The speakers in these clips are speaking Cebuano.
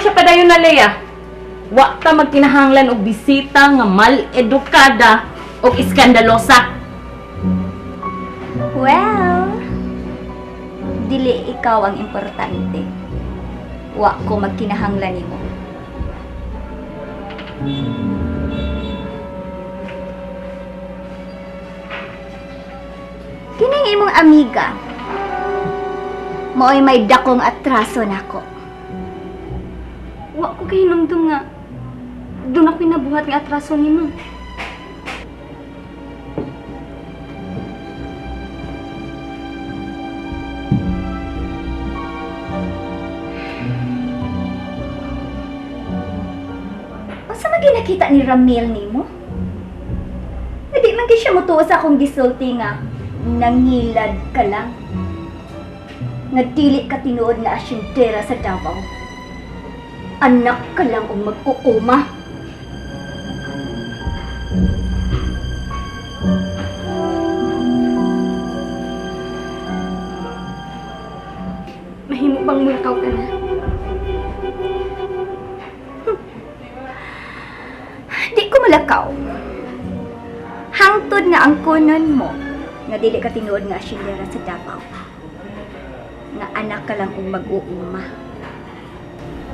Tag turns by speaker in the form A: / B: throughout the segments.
A: siya padayon na, Lea. Wa ta magkinahanglan og bisita nga mal-edukada og iskandalosa.
B: Well, dili ikaw ang importante. Wa ko magkinahanglan nimo. Kining imong amiga, mao'y may dakong atraso nako.
C: Wa ko kahinumdum nga doon ako nabuhat nga atraso nimo.
B: Unsa man ginakita ni Ramil nimo? Hindi man gyud siya motuo sa akong gisulti nga nangilad ka lang. Nga dili ka tinuod nga asyendera sa Davao. Anak ka lang og mag-uuma.
C: Mahimo bang mulakaw ka na?
B: Di ko malakaw. Hangtod nga ang kunon mo nga dili ka tinuod nga asyendera sa Davao. Nga anak ka lang og mag-uuma.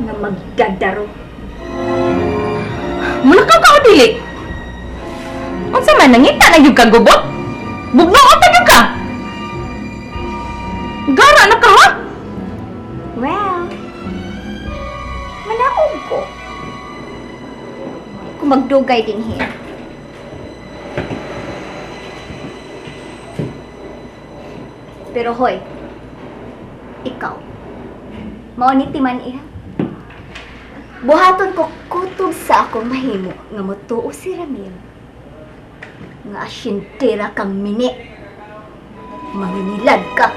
B: Nga magdadaro.
A: Mulakaw ka o dili? Unsa man nangita na gyud ka gubot? Bugnaon ta gyud ka. Gara na ka ha?
B: Well, manaog ko. Di ko magdugay din here. Pero hoy, ikaw, mao ni timan iha. Buhaton ko kutob sa akong mahimo nga motuo si Ramil. Nga asyentera kang mini. Mangingilad ka.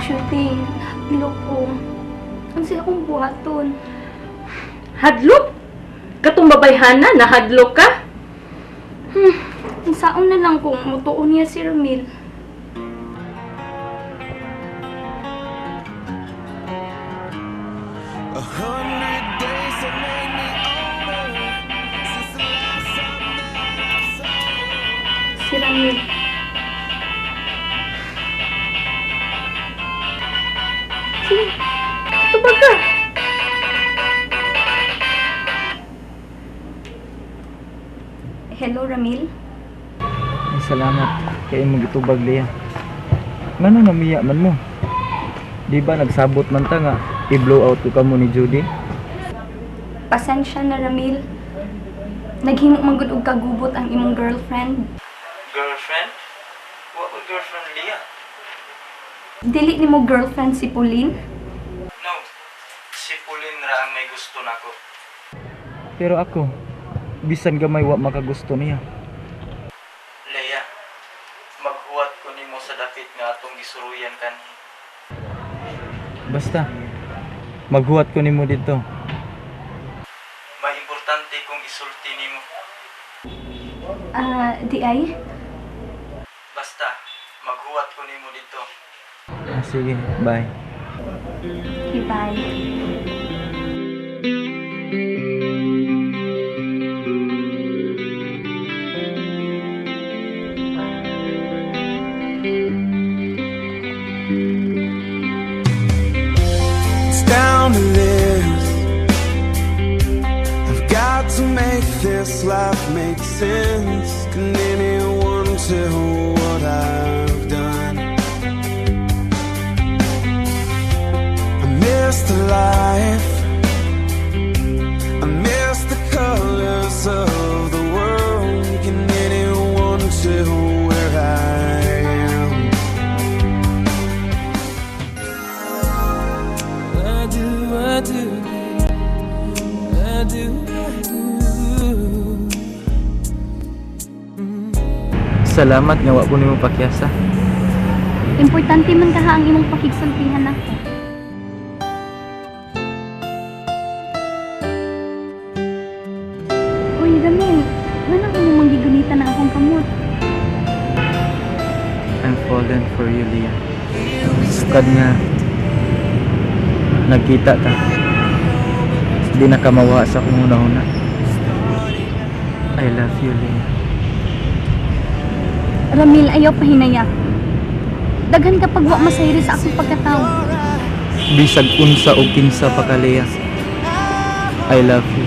C: Judy, hadlok ko. Unsa akong buhaton?
A: Hadlok? Katong babayhana na hadlok ka?
C: Unsaon na lang kung motuo niya si Ramil.
D: 100 days have made me older since the last time that I saw you.
C: Si Ramil. Sige, tubag ka. Hello, Ramil.
E: Ay, salamat kay imong gitubag, Lea. Ngano namiya man mo? Di ba nagsabot man ta nga i-blow out ko kamo ni Judy?
C: Pasensya na, Ramil. Naghimo man gud og kagubot ang imong girlfriend.
E: Girlfriend? Wa ko girlfriend, Lea.
C: Dili nimo girlfriend si Pauline?
E: No. Si Pauline ra ang may gusto nako. Pero ako, bisan gamay wa makagusto niya. Lea, maghuwat ko nimo sa dapit nga atong gisuruyan kanhi. Basta, maghuwat ko nimo dito. May importante kong isulti nimo.
C: Ah, di ay?
E: Basta, maghuwat ko nimo dito. Ah, sige, bye.
C: Okay, bye.
D: It's down to this. I've got to make this life make sense. Can anyone tell what I've done? I miss the life. I miss the colors of the world. Can anyone tell where I am? I do, I do, I do, I do.
E: Salamat nga wa ko nimo pakyasa.
C: Importante man kaha ang imong pakigsultihan nako. Uy, Ramil, nganong imong manggigunitan ang akong kamot?
E: Fallen for you, Leah. Sukad nga nagkita ta, di na ka mawa sa akong hunahuna. I love you, Leah.
C: Ramil, ayaw pahinaya. Daghan ka pag wa masayri sa akong pagkatao.
E: Bisag unsa o kinsa pa ka, Leah, I love you.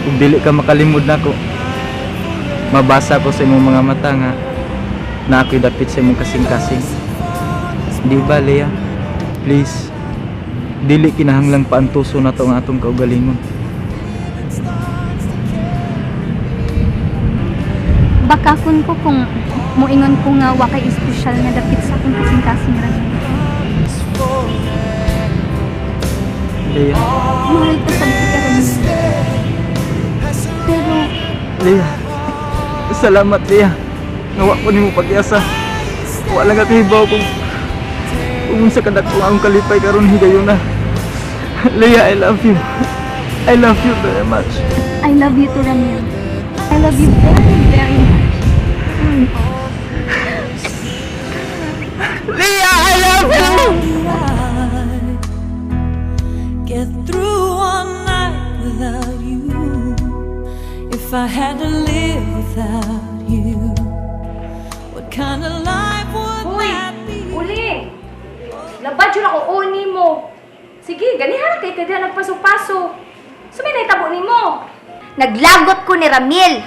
E: Kung dili ka makalimod nako, mabasa ko sa imong mga mata nga na ako'y dapit sa imong kasing-kasing. Di ba, Leah? Please, dili kinahanglang paantuso na to ang atong kaugalingon.
C: Bakakon ko kung moingon ko nga wa kay espesyal nga dapit sa akong kasing-kasing, Ramil.
E: Leah,
C: Mahal ko sa kita, Ramil. Pero
E: Leah, salamat, Leah. Nga wa ko nimo pag-iasa. Wa lang ako hibaw kung unsa kadako ang akong kalipay karon higayuna. Leah, I love you. I love you very much.
C: I love you too, Ramil. I love you very, very much.
E: Leah, I love you!
F: Get through one night without you. If I had to live without you, what kind of life would
A: Uy!
F: that be?
A: Uli! Labad yun ako uni mo. Sige, ganihan kay kaya nagpaso-paso. So may naitabo nimo.
B: Naglagot ko ni Ramil.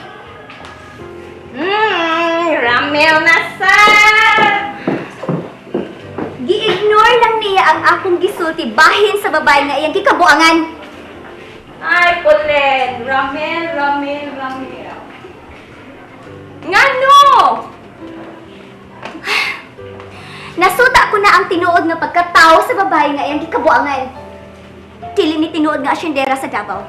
A: Ramil na sad!
B: Gi-ignore lang niya ang akong gisulti bahin sa babae nga iyang gikabuangan.
A: Ay, Pauline! Ramil, Ramil, Ramil. Ngano?
B: Nasuta ko na ang tinuod nga pagkatao sa babae nga iyang gikabuangan. Dili ni tinuod nga asyendera sa Davao.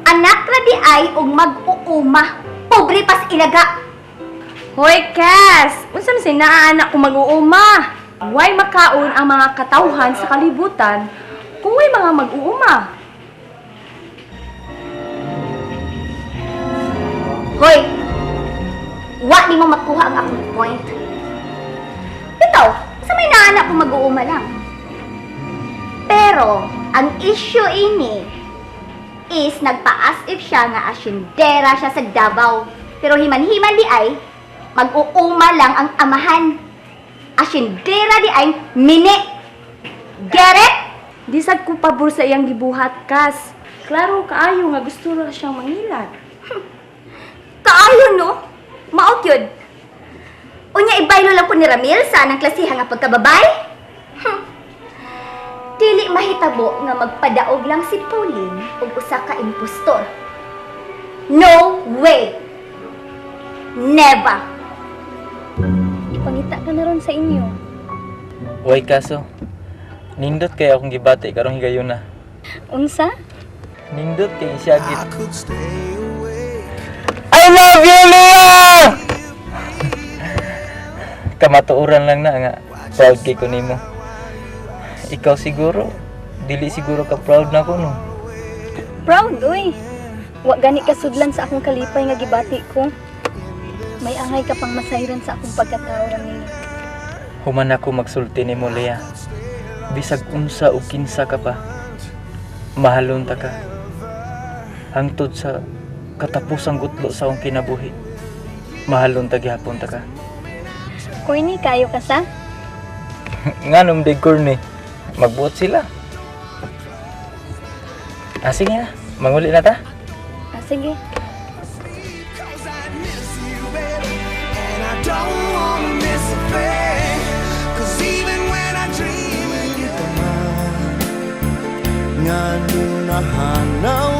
B: Anak ra di ay og mag-uuma. Pobre pas ilaga.
A: Hoy, Cass! Unsa man say naa-anak ko mag-uuma? Way makaon ang mga katawhan sa kalibutan kung way mga mag-uuma?
B: Hoy! Wa nimo makuha ang akong point. Bitaw, sa may naanak ko mag-uuma lang. Pero, ang issue ini is nagpa-as if siya nga asyendera siya sa Davao. Pero himan-himan di ay, mag-uuma lang ang amahan. Asyendera di ay mini. Get it?
A: Di sad ko pabor sa iyang gibuhat, Cass. Klaro kaayo nga gusto ra siyang mangilad.
B: Kaayo, no? Mao gyud. Unya ibaylo lang ko ni Ramil sa anang klasiha nga pagkababay. Dili mahitabo nga magpadaog lang si Pauline og usa ka impostor. No way. Never.
C: Ipangita ka na ron sa inyo.
E: Way kaso, nindot kay akong gibati karong higayuna.
C: Unsa?
E: Nindot kay isiyagit.
D: I could stay awake.
E: I love you, Leah! Kamatuoran lang na nga, proud kay ko nimo. Ikaw siguro, dili siguro ka proud na ko, no?
C: Proud, uy. Wa gani ka sudlan sa akong kalipay nga gibati ko. May angay ka pang masayran sa akong pagkatao, Ramil.
E: Human ako magsulti nimo, Leah. Bisag unsa o kinsa ka pa, mahalon ta ka. Hangtod sa katapusang gutlo sa akong kinabuhi, mahalon ta gihapon ta ka.
C: Corny, kayo ka sa?
E: Nganong day corny? Magbuot sila. Ah, sige na. Manguli na ta.
C: Ah, sige.
D: 'Cause I miss you, baby, and I don't wanna miss a thing. 'Cause even when I dream of you,
G: Nga nunahanaw.